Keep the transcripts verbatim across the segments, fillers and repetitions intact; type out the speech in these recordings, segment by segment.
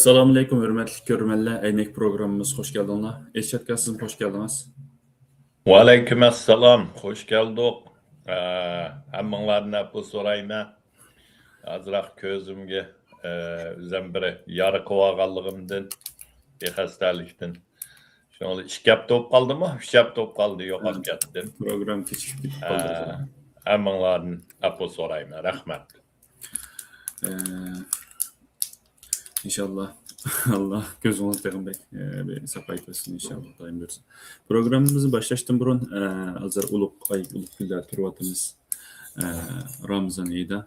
ئەسسالامۇئەلەيكۇم، ھۆرمەتلىك كۆرۈرمەنلەر. ئەينەك پروگراممىمىزغا خوش كەلدىڭلار. ئىرشات ئاكا، سىزمۇ خوش كەلدىڭىز. ۋەئەلەيكۇم ئەسسالام، خوش كەلدۇق. ئە، ھەممىڭلاردىن ئەپۇ سورايمەن. ئازراق كۆزۈمگە، ئە، ئۆزۈم بىر يارىقىۋالغانلىقىمدىن، بىخەستەلىكتىن. شۇنىڭ بىلەن ئىككى ھەپتە بولۇپ قالدىمۇ؟ ئۈچ ھەپتە بولۇپ قالدى، يوقاپ ھە، كەتتىم. پروگرامما كېچىكىپ كېتىپ قالدى. ئە، ھەممىڭلاردىن ئەپۇ سورايمەن. رەھمەت. ئە، ئىنشاللا. ئاللا كۆزىڭىزنى تېخىمۇ بەك، ئە، بىر ساقايتىۋەتسۇن ئىنشاللا، خۇدايىم بۇيرۇسا. پروگراممىمىزنى باشلاشتىن بۇرۇن، ئە، ھازىر ئۇلۇغ ئاي، ئۇلۇغ كۈنلەردە تۇرۇۋاتىمىز. ئە، رامىزان ئېيىدا.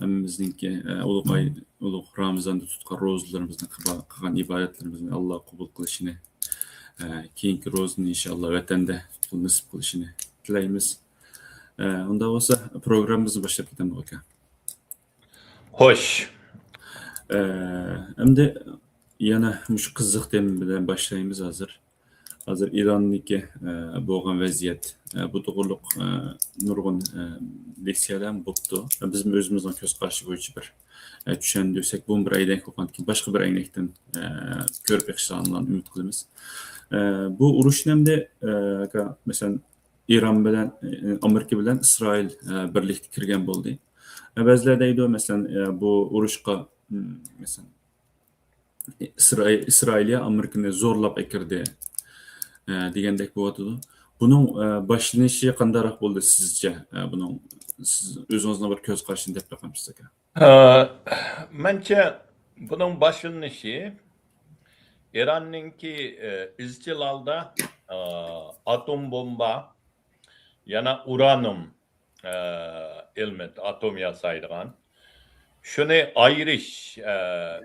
ھەممىمىزنىڭكى، ئە، ئۇلۇغ ئاي، ئۇلۇغ رامىزاندا تۇتقان روزىلىرىمىزنى، قىلغان، قىلغان ئىبادەتلىرىمىزنى ئاللا قوبۇل قىلىشىنى، ئە، كېيىنكى روزىنى ئىنشاللا ۋەتەندە تۇتقىلى نېسىپ قىلىشىنى تىلەيمىز. ئە، ئۇنداق بولسا پروگراممىمىزنى باشلاپ كېتەمدۇ ئاكا؟ خوش. ئە، ئەمدى يەنە مۇشۇ قىزىق تېما بىلەن باشلايمىز ھازىر. ھازىر ئىراندىكى، ئە، بولغان ۋەزىيەت، ئە، بۇ توغرۇلۇق، ئە، نۇرغۇن، ئە، لېكسىيەلەرمۇ بوپتۇ. بىزمۇ ئۆزىمىزنىڭ كۆز قارىشى بويىچە بىر، ئە، چۈشەندۈرسەك، بۇمۇ بىر ئەينەك بولغاندىن كېيىن باشقا بىر ئەينەكتىن، ئە، كۆرۈپ بېقىشلارىنى ئۈمىد قىلىمىز. ئە، بۇ ئۇرۇشنى ئەمدى، ئە، مەسىلەن، ئىران بىلەن، ئە، ئامېرىكا بىلەن ئىسرائىل، ئە، بىرلىكتە كىرگەن بولدى. ئە، بەزىلەر دەيدۇ، مەسىلەن، ئە، بۇ ئۇرۇشقا، م، مەسىلەن، ئىسرائىل، ئىسرائىلىيە ئامېرىكىنى زورلاپ ئەكىردى، ئە، دېگەندەك بولۇۋاتىدۇ. بۇنىڭ، ئە، باشلىنىشى قانداقراق بولدى سىزچە؟ ئە، بۇنىڭ سىز ئۆزىڭىزنىڭ بىر كۆز قارىشىنى دەپ بېقىمسىز ئاكا؟ ئە، مەنچە بۇنىڭ باشلىنىشى ئىراننىڭكى، ئە، ئىزچىل ھالدا، ئە، ئاتوم بومبا، يەنە ئۇرانىيۇم، ئە، ئېلېمېنت، ئاتوم ياسايدىغان، شۇنى ئايرىش، ئە،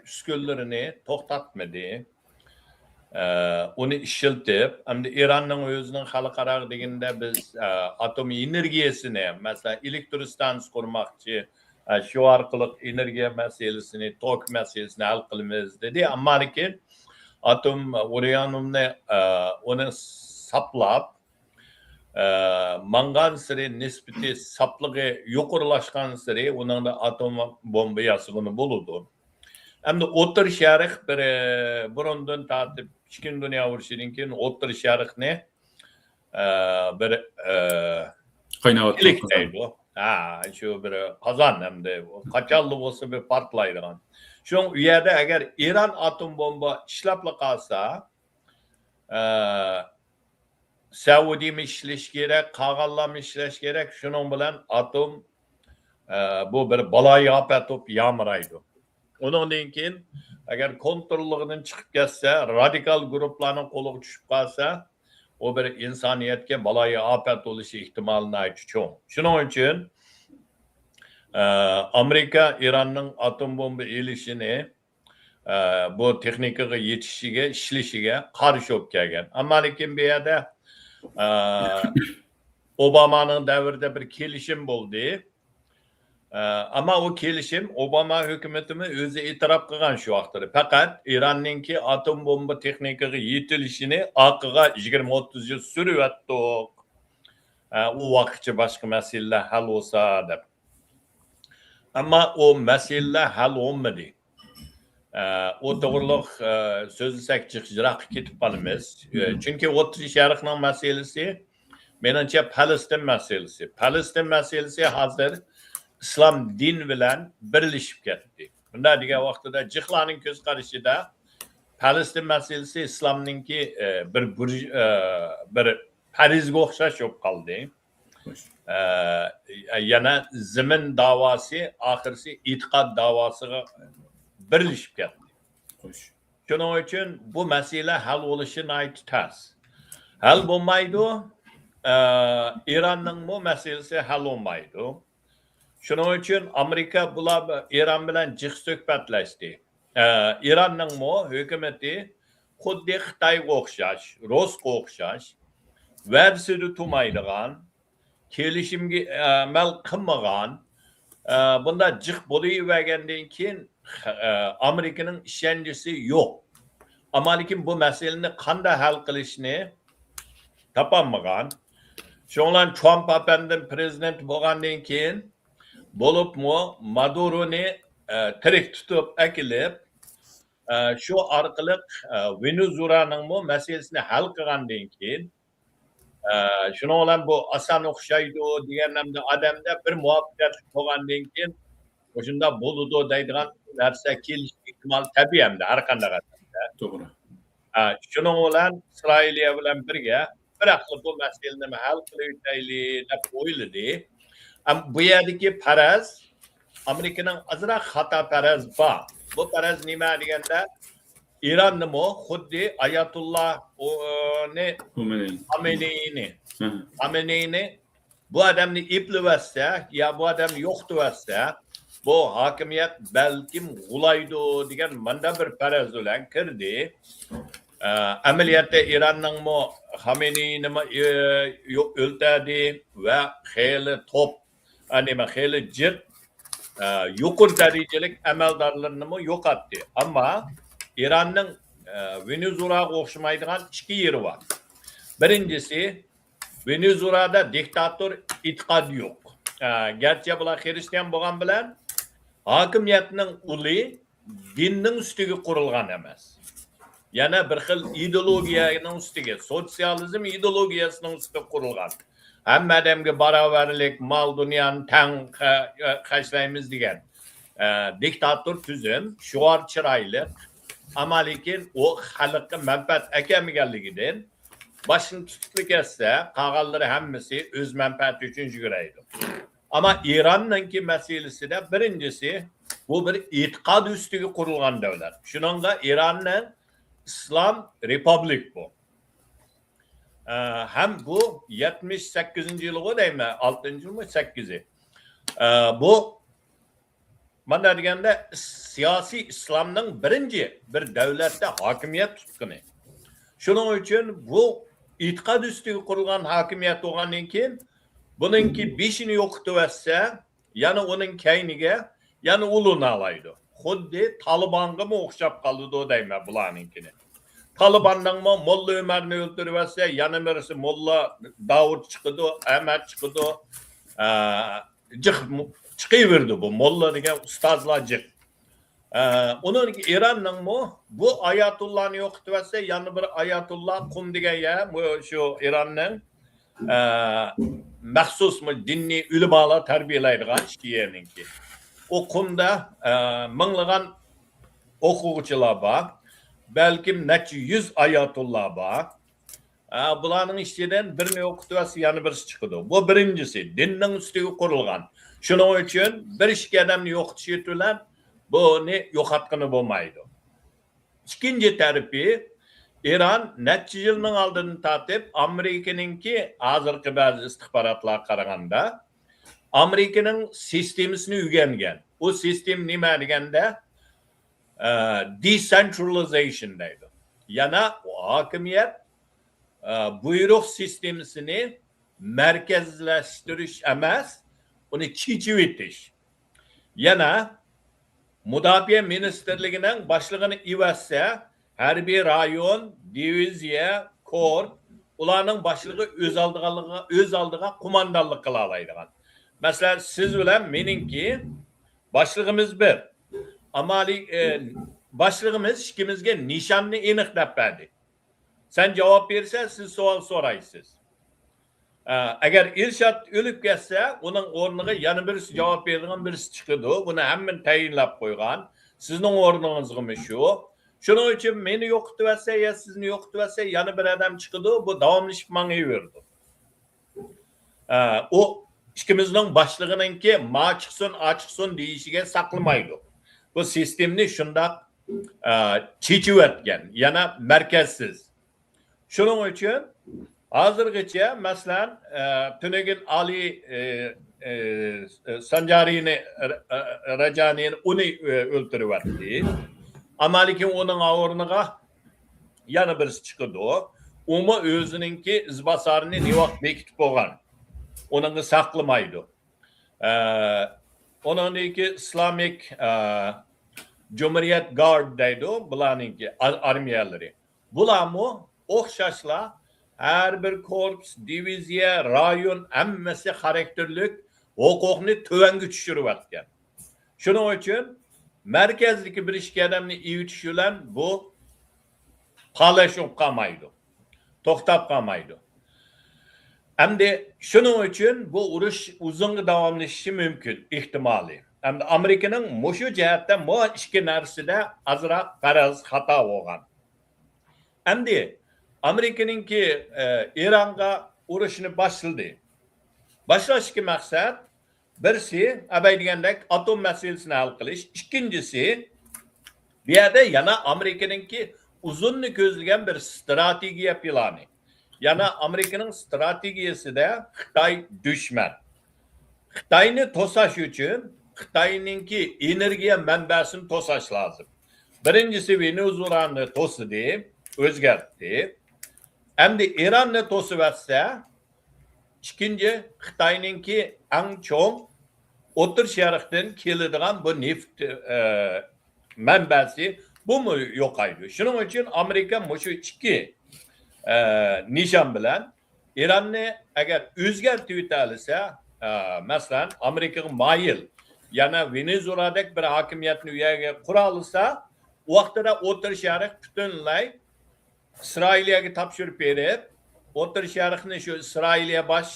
ئۈسكۈنىلىرىنى توختاتمىدى. ئە، ئۇنى ئىشلىتىپ، ئەمدى ئىراننىڭ ئۆزىنىڭ خەلقئاراغا دېگەندە بىز، ئە، ئاتوم ئېنېرگىيەسىنى، مەسىلەن، ئېلېكتروستانسا قۇرماقچى، ئە، شۇ ئارقىلىق ئېنېرگىيە مەسىلىسىنى، توك مەسىلىسىنى ھەل قىلىمىز دېدى. ئەمما لېكىن ئاتوم ئۇرانىيۇمنى، ئە، ئۇنى ساپلاپ، ئە، ماڭغانسېرى نىسبىتى ساپلىقى يۇقىرىلاشقانسېرى ئۇنىڭدا ئاتوم بومبا ياسىغىلى بولىدۇ. ئەمدى ئوتتۇرا شەرق بىر، ئە، بۇرۇندىن تارتىپ ئىككىنچى دۇنيا ئۇرۇشىدىن كېيىن ئوتتۇرا شەرقنى، ئە، بىر، ئە، قايناۋاتقان قازان دەيدۇ. ھە، شۇ بىر قازان ئەمدى قاچانلا بولسا بىر پارتلايدىغان. شۇڭا ئۇ يەردە ئەگەر ئىران ئاتوم بومبا ئىشلەپلا قالسا، ئە، سەئۇدىمۇ ئىشلىشى كېرەك، قالغانلارمۇ ئىشلەشى كېرەك. شۇنىڭ بىلەن ئاتوم، ئە، بۇ بىر بالايىئاپەت بولۇپ يامرايدۇ. ئۇنىڭدىن كېيىن ئەگەر كونتروللۇقىدىن چىقىپ كەتسە، رادىكال گۇرۇپپىلارنىڭ قولىغا چۈشۈپ قالسا، ئۇ بىر ئىنسانىيەتكە بالايىئاپەت بولۇشى ئېھتىمالى ناھايىتى چوڭ. شۇنىڭ ئۈچۈن، ئە، ئامېرىكا ئىراننىڭ ئاتوم بومبا ئېلىشىنى، ئە، بۇ تېخنىكىغا يېتىشىگە، ئىشلىشىگە قارشى بولۇپ كەلگەن. ئەمما لېكىن بۇ يەردە، ئە، ئوبامانىڭ دەۋرىدە بىر كېلىشىم بولدى. ئە، ئەمما ئۇ كېلىشىم ئوباما ھۆكۈمىتىمۇ ئۆزى ئېتىراپ قىلغان شۇ ۋاقىتتا. پەقەت ئىراننىڭكى ئاتوم بومبا تېخنىكىغا يېتىلىشىنى ئارقىغا يىگىرمە ئوتتۇز يىل سۈرۈۋەتتۇق. ئە، ئۇ ۋاقىتقىچە باشقا مەسىلىلەر ھەل بولسا دەپ. ئەمما ئۇ مەسىلىلەر ھەل بولمىدى. ئە، ئۇ توغرۇلۇق، ئە، سۆزلىسەك جىق يىراققا كېتىپ قالىمىز. ئە، چۈنكى ئوتتۇرا شەرقنىڭ مەسىلىسى، مېنىڭچە، پەلەستىن مەسىلىسى. پەلەستىن مەسىلىسى ھازىر ئىسلام دىن بىلەن بىرلىشىپ كەتتى. بۇنداق دېگەن ۋاقتىدا جىقلارنىڭ كۆز قارىشىدا پەلەستىن مەسىلىسى ئىسلامنىڭكى، ئە، بىر بۇرج-، ئە، بىر پەرزگە ئوخشاش بولۇپ قالدى. خوش. ئە، يەنە زېمىن داۋاسى ئاخىرسى ئېتىقاد داۋاسىغا بىرلىشىپ كەتتى. خوش. شۇنىڭ ئۈچۈن بۇ مەسىلە ھەل بولۇشى ناھايىتى تەس. ھەل بولمايدۇ. ئە، ئىراننىڭمۇ مەسىلىسى ھەل بولمايدۇ. شۇنىڭ ئۈچۈن ئامېرىكا بۇلار ئىران بىلەن جىق سۆھبەتلەشتى. ئە، ئىراننىڭمۇ ھۆكۈمىتى خۇددى خىتايغا ئوخشاش، رۇسقا ئوخشاش، ۋەدىسىدە تۇرمايدىغان، كېلىشىمگە ئەمەل قىلمىغان، ئە، بۇنداق جىق بولۇۋەرگەندىن كېيىن، ئە، ئامېرىكىنىڭ ئىشەنچىسى يوق. ئەمما لېكىن بۇ مەسىلىنى قانداق ھەل قىلىشنى تاپالمىغان. شۇڭلان ترامپ ئەپەندىم پرېزىدېنت بولغاندىن كېيىن، بولۇپمۇ مادۇرونى، ئە، تىرىك تۇتۇپ ئەكېلىپ، ئە، شۇ ئارقىلىق، ئە، ۋېنېزۇېلانىڭمۇ مەسىلىسىنى ھەل قىلغاندىن كېيىن، ئە، شۇنىڭ بىلەن بۇ ئاسان ئوخشايدۇ دېگەن ھەمدە ئادەمدە بىر مۇۋەپپەقىيەتلىك بولغاندىن كېيىن، مۇشۇنداق بولىدۇ دەيدىغان نەرسە كېلىش ئېھتىمالى تەبىئىي ھەمدە ھەر قانداق ئادەمدە. توغرا. ئە، شۇنىڭ بىلەن ئىسرائىلىيە بىلەن بىرگە بىراقلا بۇ مەسىلىنى ھەل قىلىۋېتەيلى دەپ ئويلىدى. ئەم، بۇ يەردىكى پەرەز، ئامېرىكىنىڭ ئازراق خاتا پەرەز بار. بۇ پەرەز نېمە دېگەندە، ئىراننىمۇ خۇددى ئاياتۇللا ئۇنى، خامېنېينى، خامېنېينى بۇ ئادەمنى ئېپلىۋەتسە يا بۇ ئادەمنى يوقىتىۋەتسە، بۇ ھاكىمىيەت بەلكىم غۇلايدۇ دېگەن مۇنداق بىر پەرەز بىلەن كىردى. ئە، ئەمەلىيەتتە ئىراننىڭمۇ خامېنېينىمۇ، ئە، يو-، ئۆلتۈردى ۋە خېلى توپ، ئە، نېمە، خېلى جىق، ئە، يۇقىرى دەرىجىلىك ئەمەلدارلىرىنىمۇ يوقاتتى. ئەمما ئىراننىڭ، ئە، ۋېنېزۇېلاغا ئوخشىمايدىغان ئىككى يېرى بار. بىرىنچىسى، ۋېنېزۇېلادا دىكتاتور ئېتىقاد يوق. ئە، گەرچە بۇلار خرىستىيان بولغان بىلەن، ھاكىمىيەتنىڭ ئۇلى دىننىڭ ئۈستىگە قۇرۇلغان ئەمەس. يەنە بىر خىل ئىدېئولوگىيەنىڭ ئۈستىگە، سوتسىيالىزم ئىدېئولوگىيەسىنىڭ ئۈستىگە قۇرۇلغان، ھەممە ئادەمگە باراۋەرلىك، مال دۇنيانى تەڭ خە-، خەجلەيمىز دېگەن، ئە، دىكتاتور تۈزۈم، شوئار چىرايلىق، ئەمما لېكىن ئۇ خەلققە مەنپەئەت ئەكەلمىگەنلىكىدىن، باشنى تۇتۇپلا كەتسە، قالغانلىرى ھەممىسى ئۆز مەنپەئەتى ئۈچۈن يۈگۈرەيدۇ. ئەمما ئىراننىڭكى مەسىلىسىدە بىرىنچىسى، بۇ بىر ئېتىقاد ئۈستىگە قۇرۇلغان دۆلەت. شۇنىڭغا ئىراننىڭ ئىسلام رېپۇبلىك بۇ. ئە، ھەم بۇ يەتمىش سەككىزىنچى يىلىغۇ دەيمەن، ئالتىنچى يىلمۇ، سەككىزى. ئە، بۇ مانا دېگەندە، سىياسىي ئىسلامنىڭ بىرىنچى بىر دۆلەتتە ھاكىمىيەت تۇتقىنى. شۇنىڭ ئۈچۈن بۇ ئېتىقاد ئۈستىگە قۇرۇلغان ھاكىمىيەت بولغاندىن كېيىن، بۇنىڭكى بېشىنى يوقىتىۋەتسە، يەنە ئۇنىڭ كەينىگە يەنە ئۇلىنالايدۇ. خۇددى تالىبانغىمۇ ئوخشاپ قالىدۇ دەيمەن بۇلارنىڭكىنى. تالىباننىڭمۇ موللا ئۆمەرنى ئۆلتۈرۈۋەتسە، يەنە بىرسى موللا داۋۇت چىقىدۇ، ئەمەت چىقىدۇ. ئە، جىق مۇ-، چىقىۋېرىدۇ بۇ موللا دېگەن ئۇستازلار جىق. ئە، ئۇنىڭ ئىراننىڭمۇ بۇ ئاياتۇللانى يوقىتىۋەتسە، يەنە بىر ئاياتۇللا قۇم دېگەن يەر، بۇ شۇ ئىراننىڭ، ئە، مەخسۇس بۇ دىنىي ئۆلىمالار تەربىيەلەيدىغان شىئەنىڭكى. ئۇ قۇمدا، ئە، مىڭلىغان ئوقۇغۇچىلار بار، بەلكىم نەچچە يۈز ئاياتۇللا بار. ئە، بۇلارنىڭ ئىچىدىن بىرنى يوقىتىۋەتسە، يەنە بىرسى چىقىدۇ. بۇ بىرىنچىسى، دىننىڭ ئۈستىگە قۇرۇلغان. شۇنىڭ ئۈچۈن بىر ئىككى ئادەمنى يوقىتىش بىلەن بۇنى يوقاتقىلى بولمايدۇ. ئىككىنچى تەرىپى، ئىران نەچچە يىلنىڭ ئالدىدىن تارتىپ ئامېرىكىنىڭكى، ھازىرقى بەزى ئىستىخباراتلارغا قارىغاندا، ئامېرىكىنىڭ سىستېمىسىنى ئۆگەنگەن. ئۇ سىستېما نېمە دېگەندە، ئە، دېسېنترالىزېيشن دەيدۇ. يەنە ھاكىمىيەت، ئە، بۇيرۇق سىستېمىسىنى مەركەزلەشتۈرۈش ئەمەس، ئۇنى چېچىۋېتىش. يەنە مۇداپىئە مىنىستىرلىكىنىڭ باشلىقىنى ئېۋەتسە، ھەربىي رايون، دىۋىزىيە، كور، ئۇلارنىڭ باشلىقى ئۆز ئالدىغا، ئۆز ئالدىغا قوماندانلىق قىلالايدىغان. مەسىلەن، سىز بىلەن مېنىڭكى باشلىقىمىز بىر. ئەمما، ئە، باشلىقىمىز ئىككىمىزگە نىشاننى ئېنىق دەپ بەردى. سەن جاۋاب بېرىسەن، سىز سوئال سورايسىز. ئە، ئەگەر ئىرشات ئۆلۈپ كەتسە، ئۇنىڭ ئورنىغا يەنە بىرسى جاۋاب بېرىدىغان بىرسى چىقىدۇ. بۇنى ھەممىنى تەيىنلەپ قويغان. سىزنىڭ ئورنىڭىزغىمۇ شۇ. شۇنىڭ ئۈچۈن مېنى يوقىتىۋەتسە يا سىزنى يوقىتىۋەتسە، يەنە بىر ئادەم چىقىدۇ. بۇ داۋاملىشىپ ماڭىۋېرىدۇ. ئە، ئۇ ئىككىمىزنىڭ باشلىقىنىڭكى ما چىقسۇن، ئا چىقسۇن دېيىشىگە ساقلىمايدۇ. بۇ سىستېمىنى شۇنداق، ئە، چېچىۋەتكەن، يەنە مەركەزسىز. شۇنىڭ ئۈچۈن ھازىرغىچە، مەسىلەن، ئە، تۈنۈگۈن ئالى، ئە، ئە، سانجارىنى، ئە، ئە، راجانىنى ئۇنى، ئە، ئۆلتۈرۈۋەتتى. ئەمما لېكىن ئۇنىڭ ئورنىغا يەنە بىرسى چىقىدۇ. ئۇمۇ ئۆزىنىڭكى ئىزباسارىنى نېۋاق بېكىتىپ بولغان. ئۇنىڭغا ساقلىمايدۇ. ئە، ئۇنىڭدىكى ئىسلامىك، ئە، جۇمھۇرىيەت گارد دەيدۇ، بۇلارنىڭكى ئار-، ئارمىيەلىرى. بۇلارمۇ ئوخشاشلا ھەر بىر كورپۇس، دىۋىزىيە، رايون ھەممىسى خاراكتېرلىك ھوقۇقنى تۆۋەنگە چۈشۈرۈۋەتكەن. شۇنىڭ ئۈچۈن مەركەزدىكى بىر ئىككى ئادەمنى ئېۋىتىش بىلەن بۇ پالاش بولۇپ قالمايدۇ، توختاپ قالمايدۇ. ئەمدى شۇنىڭ ئۈچۈن بۇ ئۇرۇش ئۇزۇنغا داۋاملىشىشى مۇمكىن، ئېھتىمالى. ئەمدى ئامېرىكىنىڭ مۇشۇ جەھەتتە مۇ ئىككى نەرسىدە ئازراق پەرەز خاتا بولغان. ئەمدى ئامېرىكىنىڭكى، ئە، ئىرانغا ئۇرۇشنى باشلىدى. باشلاشتىكى مەقسەت بىرسى، ئەبەي دېگەندەك، ئاتوم مەسىلىسىنى ھەل قىلىش. ئىككىنچىسى، بۇ يەردە يەنە ئامېرىكىنىڭكى ئۇزۇننى كۆزلىگەن بىر ستراتېگىيە پىلانى. يەنە ئامېرىكىنىڭ ستراتېگىيەسىدە خىتاي دۈشمەن. خىتاينى توساش ئۈچۈن خىتاينىڭكى ئېنېرگىيە مەنبەسىنى توساش لازىم. بىرىنچىسى ۋېنېزۇېلانى توسىدى، ئۆزگەرتتى. ئەمدى ئىراننى توسۇۋەتسە، ئىككىنچى خىتاينىڭكى ئەڭ چوڭ ئوتتۇرا شەرقتىن كېلىدىغان بۇ نېفىت، ئە، مەنبەسى، بۇمۇ يوقايدۇ. شۇنىڭ ئۈچۈن ئامېرىكا مۇشۇ ئىككى، ئە، نىشان بىلەن ئىراننى ئەگەر ئۆزگەرتىۋېتەلىسە، ئە، مەسىلەن، ئامېرىكىغا مايىل، يەنە ۋېنېزۇېلادەك بىر ھاكىمىيەتنى ئۇ يەرگە قۇرالىسا، ئۇ ۋاقتىدا ئوتتۇرا شەرق پۈتۈنلەي ئىسرائىلىيەگە تاپشۇرۇپ بېرىپ، ئوتتۇرا شەرقنى شۇ ئىسرائىلىيە باش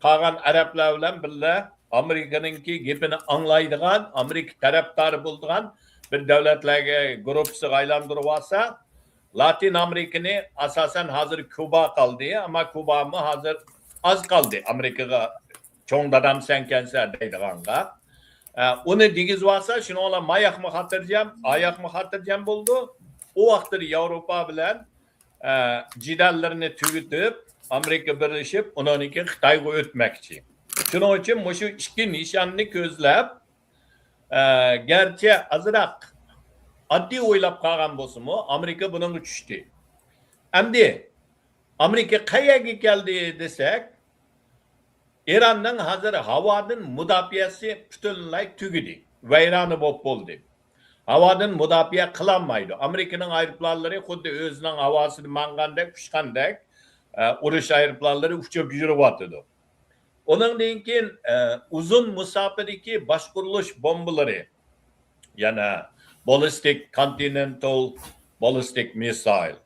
قالغان ئەرەبلەر بىلەن بىللە ئامېرىكىنىڭكى گېپىنى ئاڭلايدىغان، ئامېرىكا تەرەپدارى بولىدىغان بىر دۆلەتلەرگە گۇرۇپپىسىغا ئايلاندۇرۇۋالسا، لاتىن ئامېرىكىنى، ئاساسەن ھازىر كۇبا قالدى، ئەمما كۇبامۇ ھازىر ئاز قالدى ئامېرىكىغا چوڭ دادام سەنكەنسە دەيدىغانغا. ئە، ئۇنى دېگۈزۈۋالسا، شۇنىڭ بىلەن ماياقمۇ خاتىرجەم، ئاياقمۇ خاتىرجەم بولىدۇ. ئۇ ۋاقىتتا ياۋروپا بىلەن، ئە، جېدەللىرىنى تۈگىتىپ، ئامېرىكا بىرلىشىپ، ئۇنىڭدىن كېيىن خىتايغا ئۆتمەكچى. شۇنىڭ ئۈچۈن مۇشۇ ئىككى نىشاننى كۆزلەپ، ئە، گەرچە ئازراق ئاددىي ئويلاپ قالغان بولسىمۇ، ئامېرىكا بۇنىڭغا چۈشتى. ئەمدى ئامېرىكا قەيەرگە كەلدى دېسەك، ئىراننىڭ ھازىر ھاۋادىن مۇداپىئەسى پۈتۈنلەي تۈگىدى، ۋەيرانە بولۇپ بولدى. ھاۋادىن مۇداپىئە قىلالمايدۇ. ئامېرىكىنىڭ ئايروپىلانلىرى خۇددى ئۆزىنىڭ ھاۋاسىدا ماڭغاندەك، ئۇچقاندەك، ئە، ئۇرۇش ئايروپىلانلىرى ئۇچۇپ يۈرۈۋاتىدۇ. ئۇنىڭدىن كېيىن، ئە، ئۇزۇن مۇساپىدىكى باشقۇرۇلۇش بومبىلىرى، يەنە باللىستىك، كونتىنېنتال باللىستىك مىسسايل،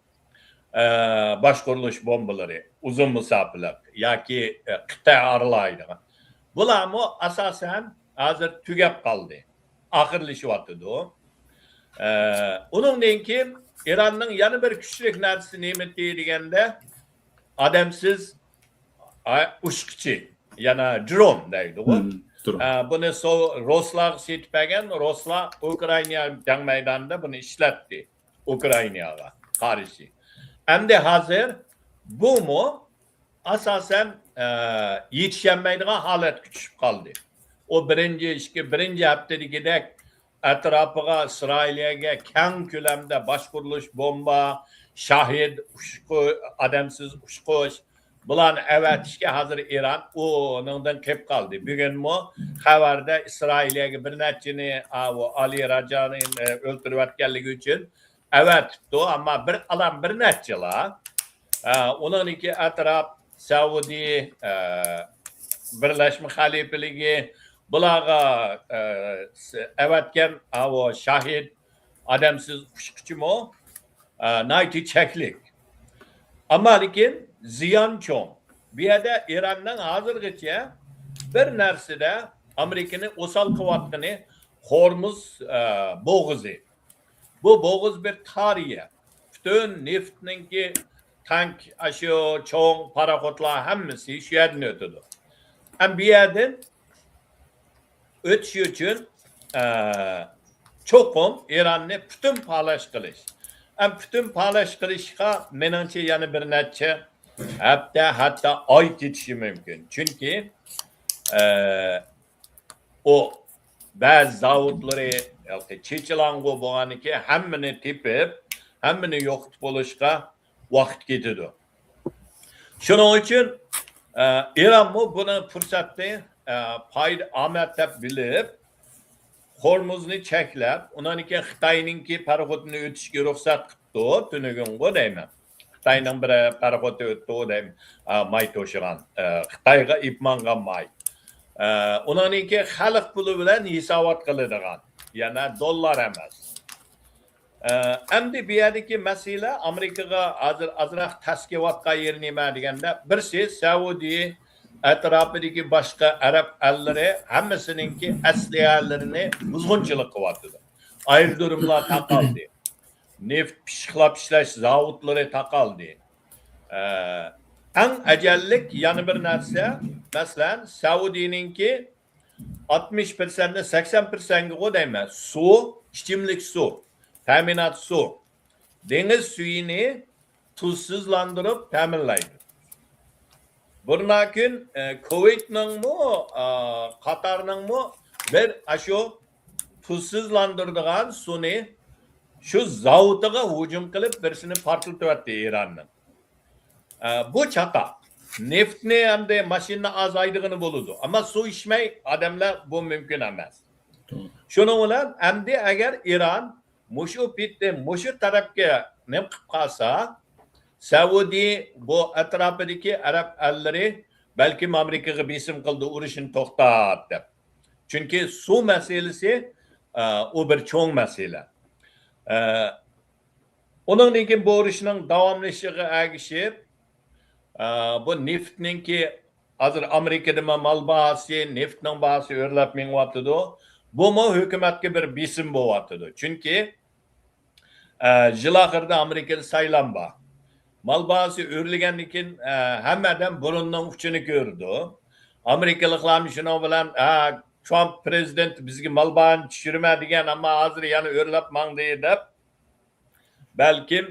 ئە، باشقۇرۇلۇش بومبىلىرى، ئۇزۇن مۇساپىلىق ياكى، ئە، قىتئە ئارىلايدىغان. بۇلارمۇ ئاساسەن ھازىر تۈگەپ قالدى، ئاخىرلىشىۋاتىدۇ. ئە، ئۇنىڭدىن كېيىن ئىراننىڭ يەنە بىر كۈچلۈك نەرسىسى نېمىتى دېگەندە، ئادەمسىز، ئا، ئۇچقۇچى، يەنە درون دەيدىغۇ. مم، درون. ئە، بۇنى سو-، رۇسلارغا سېتىپ بەرگەن، رۇسلار ئۇكرائىنا جەڭ مەيدانىدا بۇنى ئىشلەتتى. ئۇكرائىناغا قارشى. ئەمدى ھازىر بۇمۇ ئاساسەن، ئە، يېتىشەلمەيدىغان ھالەتكە چۈشۈپ قالدى. ئۇ بىرىنچى، ئىككى، بىرىنچى ھەپتىدىكىدەك ئەتراپىغا ئىسرائىلىيەگە كەڭ كۆلەمدە باشقۇرۇلۇش بومبا، شاھىد، ئۇچقۇ-، ئادەمسىز ئۇچقۇچ، بۇلارنى ئەۋەتىشكە ھازىر ئىران ئۇنىڭدىن قېلىپ قالدى. بۈگۈنمۇ خەۋەردە ئىسرائىلىيەگە بىر نەچچىنى، ئاۋۇ ئالى راجانى، ئە، ئۆلتۈرۈۋەتكەنلىكى ئۈچۈن ئەۋەتىپتۇ، ئەمما بىر ئالان بىر نەچچىلا. ئە، ئۇنىڭدىكى ئەتراپ سەئۇدى، ئە، بىرلەشمە خەلىپىلىكى بۇلارغا، ئە، س-، ئەۋەتكەن ئاۋۇ شاھىد ئادەمسىز ئۇچقۇچىمۇ، ئە، ناھايىتى چەكلىك. ئەمما لېكىن زىيان چوڭ. بۇ يەردە ئىراننىڭ ھازىرغىچە بىر نەرسىدە ئامېرىكىنى ئوسال قىلىۋاتقىنى خورمۇز، ئە، بوغۇزى. بۇ بوغۇز بىر تار يەر. پۈتۈن نېفىتنىڭكى تانك، ئاشۇ چوڭ پاراخوتلار ھەممىسى شۇ يەردىن ئۆتىدۇ. ھەم بۇ يەردىن ئۆتۈش ئۈچۈن، ئە، چوقۇم ئىراننى پۈتۈن پالاش قىلىش. ھەم پۈتۈن پالاش قىلىشقا، مېنىڭچە، يەنە بىر نەچچە ھەپتە، ھەتتا ئاي كېتىشى مۇمكىن. چۈنكى، ئە، ئۇ بەزى زاۋۇتلىرى، ياكى چېچىلاڭغۇ بولغاندىكىن، ھەممىنى تېپىپ، ھەممىنى يوقىتىپ بولۇشقا ۋاقىت كېتىدۇ. شۇنىڭ ئۈچۈن، ئە، ئىرانمۇ بۇنى پۇرسەتنى، ئە، پايدا، ئامەت دەپ بىلىپ، خورمۇزنى چەكلەپ، ئۇنىڭدىن كېيىن خىتاينىڭكى پاراخوتىنى ئۆتۈشكە رۇخسەت قىپتۇ، تۈنۈگۈنغۇ دەيمەن. خىتاينىڭ بىر پاراخوتى ئۆتتى دەيمەن، ئا، ماي توشۇغان، ئە، خىتايغا ئېلىپ ماڭغان ماي. ئە، ئۇنىڭدىن كېيىن خەلق پۇلى بىلەن ھېسابات قىلىدىغان. يەنە دوللار ئەمەس. ئە، ئەمدى بۇ يەردىكى مەسىلە ئامېرىكىغا ھازىر ئازراق تەس كېلىۋاتقان يېرى نېمە دېگەندە، بىرسى سەئۇدى ئەتراپىدىكى باشقا ئەرەب ئەللىرى ھەممىسىنىڭكى ئەسلىھەلىرىنى بۇزغۇنچىلىق قىلىۋاتىدۇ. ئايرودروملار تاقالدى. نېفىت پىششىقلاپ ئىشلەش زاۋۇتلىرى تاقالدى. ئە، ئەڭ ئەجەللىك يەنە بىر نەرسە، مەسىلەن، سەئۇدىنىڭكى ئاتمىش پىرسەنتنى سەكسەن پىرسەنتكىغۇ دەيمەن، سۇ، ئىچىملىك سۇ، تەمىنات سۇ، دېڭىز سۈيىنى تۇزسىزلاندۇرۇپ تەمىنلەيدۇ. بۇرناكىن، ئە، كۇۋەيتنىڭمۇ، ئا، قاتارنىڭمۇ بىر ئاشۇ تۇزسىزلاندۇرىدىغان سۇنى شۇ زاۋۇتىغا ھۇجۇم قىلىپ، بىرسىنى پارتلىتىۋەتتى ئىراننىڭ. ئە، بۇ چاتا. نېفىتنى ئەمدى ماشىنا ئاز ھەيدىغىنى بولىدۇ. ئەمما سۇ ئىچمەي ئادەملەر بۇ مۇمكىن ئەمەس. توغرا. شۇنىڭ بىلەن ئەمدى ئەگەر ئىران مۇشۇ پېتى، مۇشۇ تەرەپكە نېمە قىلىپ قالسا، سەئۇدى بۇ ئەتراپىدىكى ئەرەب ئەللىرى بەلكىم ئامېرىكىغا بېسىم قىلىدۇ، ئۇرۇشنى توختات دەپ. چۈنكى سۇ مەسىلىسى، ئە، ئۇ بىر چوڭ مەسىلە. ئە، ئۇنىڭدىن كېيىن بۇ ئۇرۇشنىڭ داۋاملىشىشىغا ئەگىشىپ، ئە، بۇ نېفىتنىڭكى ھازىر ئامېرىكىدىمۇ مال باھاسى، نېفىتنىڭ باھاسى ئۆرلەپ مېڭىۋاتىدۇ. بۇمۇ ھۆكۈمەتكە بىر بېسىم بولۇۋاتىدۇ. چۈنكى، ئە، يىل ئاخىرىدا ئامېرىكىدا سايلام بار. مال باھاسى ئۆرلىگەندىن كېيىن، ئە، ھەممە ئادەم بۇرۇننىڭ ئۇچىنى كۆرىدۇ. ئامېرىكىلىقلارمۇ شۇنىڭ بىلەن، ھە، ترامپ پىرېزىدېنت بىزگە مال باھانى چۈشۈرىمەن دېگەن، ئەمما ھازىر يەنە ئۆرلەپ ماڭدى دەپ، بەلكىم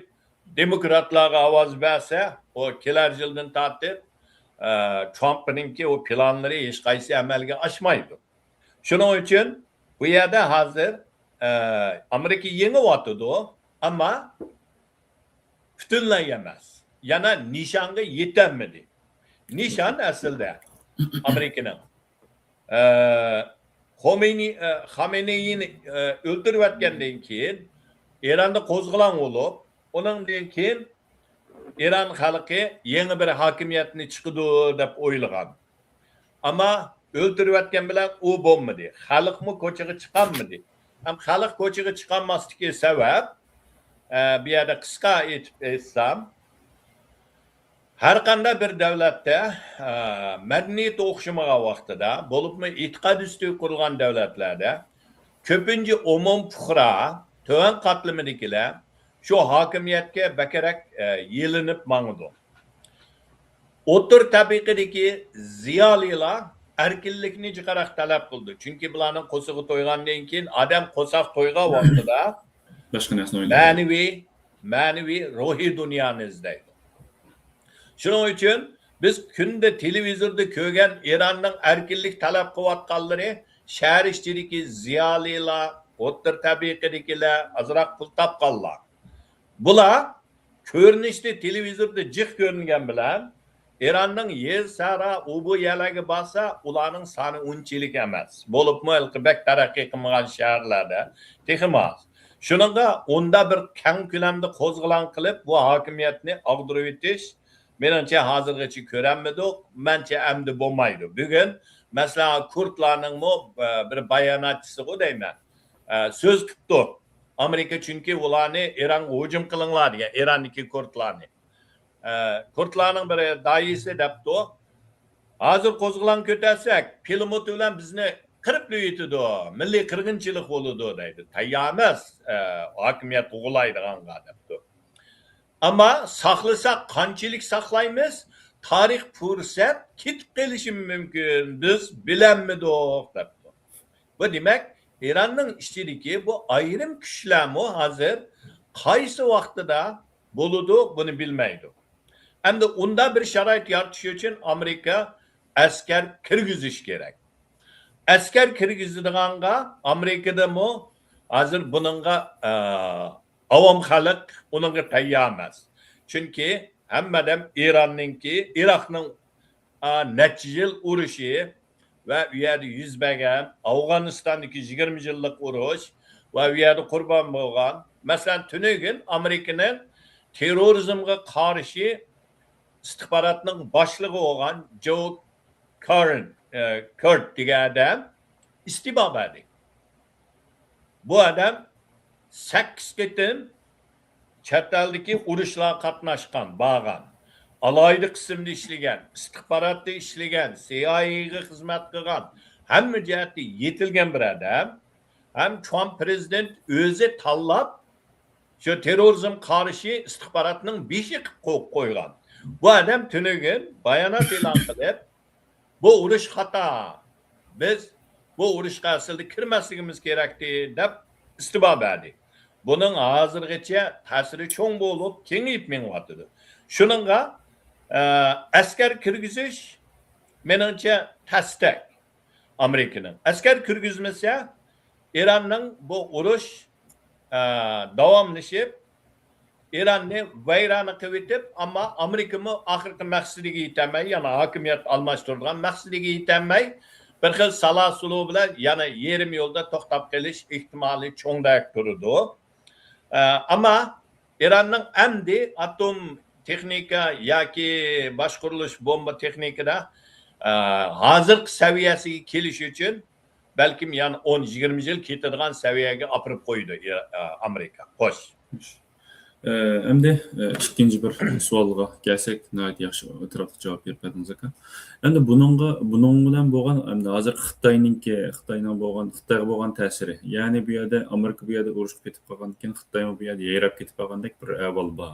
دېموكراتلارغا ئاۋاز بەرسە، ئۇ كېلەر يىلدىن تارتىپ، ئە، ترامپنىڭكى ئۇ پىلانلىرى ھېچقايسى ئەمەلگە ئاشمايدۇ. شۇنىڭ ئۈچۈن بۇ يەردە ھازىر، ئە، ئامېرىكا يېڭىۋاتىدۇ، ئەمما پۈتۈنلەي ئەمەس. يەنە نىشانغا يېتەلمىدى. نىشان ئەسلىدە ئامېرىكىنىڭ، ئە، خامېنېي-، ئە، خامېنېينى، ئە، ئۆلتۈرۈۋەتكەندىن كېيىن، ئىراندا قوزغىلاڭ بولۇپ، ئۇنىڭدىن كېيىن ئىران خەلقى يېڭى بىر ھاكىمىيەتنى چىقىدۇ دەپ ئويلىغان. ئەمما ئۆلتۈرۈۋەتكەن بىلەن ئۇ بولمىدى. خەلقمۇ كوچىغا چىقالمىدى. ھەم خەلق كوچىغا چىقالماسلىقى سەۋەب، ئە، بۇ يەردە قىسقا ئېيتىپ ئېيتسام، ھەر قانداق بىر دۆلەتتە، ئە، مەدەنىيەت ئوخشىمىغان ۋاقتىدا، بولۇپمۇ ئېتىقاد ئۈستىگە قۇرۇلغان دۆلەتلەردە كۆپىنچە ئومۇم پۇقرا، تۆۋەن قاتلىمىدىكىلەر شۇ ھاكىمىيەتكە بەكرەك، ئە، يېلىنىپ ماڭىدۇ. ئوتتۇرا تەبىقىدىكى زىيالىيلار ئەركىنلىكنى جىقراق تەلەپ قىلىدۇ. چۈنكى بۇلارنىڭ قورسىقى تويغاندىن كېيىن، ئادەم قورساق تويغان ۋاقتىدا باشقا نەرسىنى ئويلايدۇ. مەنىۋى، مەنىۋى، روھىي دۇنيانى ئىزدەيدۇ. شۇنىڭ ئۈچۈن بىز كۈندە تېلېۋىزوردا كۆرگەن ئىراننىڭ ئەركىنلىك تەلەپ قىلىۋاتقانلىرى شەھەر ئىچىدىكى زىيالىيلار، ئوتتۇرا تەبىقىدىكىلەر، ئازراق پۇل تاپقانلار. بۇلار كۆرۈنۈشتە تېلېۋىزوردا جىق كۆرۈنگەن بىلەن، ئىراننىڭ يېزا سەھرا ئۇ بۇ يەرلەرگە بارسا، ئۇلارنىڭ سانى ئۇنچىلىك ئەمەس. بولۇپمۇ ھېلىقى بەك تەرەققىي قىلمىغان شەھەرلەردە تېخىمۇ ئاز. شۇنىڭغا ئۇنداق بىر كەڭ كۆلەمدە قوزغىلاڭ قىلىپ، بۇ ھاكىمىيەتنى ئاغدۇرۇۋېتىش، مېنىڭچە، ھازىرغىچە كۆرەلمىدۇق، مەنچە ئەمدى بولمايدۇ. بۈگۈن، مەسىلەن، كۇردلارنىڭمۇ، ئە، بىر باياناتچىسىغۇ دەيمەن، ئە، سۆز قىپتۇ. ئامېرىكا چۈنكى ئۇلارنى ئىرانغا ھۇجۇم قىلىڭلار دېگەن، ئىراندىكى كۇردلارنى. ئە، كۇردلارنىڭ بىر داھىيسى دەپتۇ، ھازىر قوزغىلاڭ كۆتەرسەك، پىلىموت بىلەن بىزنى قىرىپلا ئۆتىدۇ، مىللىي قىرغىنچىلىق بولىدۇ دەيدۇ. تەييار ئەمەس، ئە، ھاكىمىيەت غۇلايدىغانغا دەپتۇ. ئەمما ساقلىساق قانچىلىك ساقلايمىز، تارىخ پۇرسەت كېتىپ قېلىشى مۇمكىن، بىز بىلەلمىدۇق دەپتۇ. بۇ دېمەك، ئىراننىڭ ئىچىدىكى بۇ ئايرىم كۈچلەرمۇ ھازىر قايسى ۋاقتىدا بولىدۇ، بۇنى بىلمەيدۇ. ئەمدى ئۇنداق بىر شارائىت يارىتىش ئۈچۈن ئامېرىكا ئەسكەر كىرگۈزۈش كېرەك. ئەسكەر كىرگۈزىدىغانغا ئامېرىكىدىمۇ ھازىر بۇنىڭغا، ئە، ئاۋام خەلق ئۇنىڭغا تەييار ئەمەس. چۈنكى ھەممە ئادەم ئىراننىڭكى، ئىراقنىڭ، ئا، نەچچە يىل ئۇرۇشى ۋە ئۇ يەردە يۈز بەرگەن، ئافغانىستاندىكى يىگىرمە يىللىق ئۇرۇش ۋە ئۇ يەردە قۇربان بولغان، مەسىلەن، تۈنۈگۈن ئامېرىكىنىڭ تېررورىزمغا قارشى ئىستىخباراتنىڭ باشلىقى بولغان جو كارن، ئە، كارت دېگەن ئادەم ئىستېپا بەردى. بۇ ئادەم سەككىز قېتىم چەت ئەلدىكى ئۇرۇشلارغا قاتناشقان، بارغان، ئالاھىدە قىسىمدا ئىشلىگەن، ئىستىخباراتتا ئىشلىگەن، سىئايئېيغا خىزمەت قىلغان، ھەممە جەھەتتە يېتىلگەن بىر ئادەم. ھەم ترامپ پىرېزىدېنت ئۆزى تاللاپ، شۇ تېررورىزم قارشى ئىستىخباراتنىڭ بېشى قىلىپ قويغان. بۇ ئادەم تۈنۈگۈن بايانات ئېلان قىلىپ، بۇ ئۇرۇش خاتا، بىز بۇ ئۇرۇشقا ئەسلىدە كىرمەسلىكىمىز كېرەكتى، دەپ ئىستېپا بەردى. بۇنىڭ ھازىرغىچە تەسىرى چوڭ بولۇپ، كېڭىيىپ مېڭىۋاتىدۇ. شۇنىڭغا، ئە، ئەسكەر كىرگۈزۈش، مېنىڭچە، تەستەك ئامېرىكىنىڭ. ئەسكەر كىرگۈزمىسە، ئىراننىڭ بۇ ئۇرۇش، ئە، داۋاملىشىپ، ئىراننى ۋەيرانە قىلىۋېتىپ، ئەمما ئامېرىكىمۇ ئاخىرقى مەقسىتىگە يېتەلمەي، يەنە ھاكىمىيەت ئالماشتۇرىدىغان مەقسىتىگە يېتەلمەي، بىر خىل سالا-سۇلۇ بىلەن يەنە يېرىم يولدا توختاپ قېلىش ئېھتىمالى چوڭدەك تۇرىدۇ. ئە، ئەمما ئىراننىڭ ئەمدى ئاتوم تېخنىكا ياكى باشقۇرۇلۇش بومبا تېخنىكىدا، ئە، ھازىرقى سەۋىيەسىگە كېلىش ئۈچۈن بەلكىم يەنە ئون، يىگىرمە يىل كېتىدىغان سەۋىيەگە ئاپىرىپ قويىدۇ ئى-، ئە، ئامېرىكا. خوش. ئە، ئەمدى، ئە، ئىككىنچى بىر سوئالغا كەلسەك، ناھايىتى ياخشى ئەتراپلىق جاۋاب بېرىپ بەردىڭىز، ئاكا. ئەمدى بۇنىڭغا، بۇنىڭ بىلەن بولغان، ئەمدى ھازىر خىتاينىڭكى، خىتاينىڭ بولغان، خىتايغا بولغان تەسىرى، يەنى بۇ يەردە ئامېرىكا بۇ يەردە ئۇرۇشقا پېتىپ قالغاندىكىن، خىتايمۇ بۇ يەردە يايراپ كېتىپ قالغاندەك بىر ئەھۋال بار.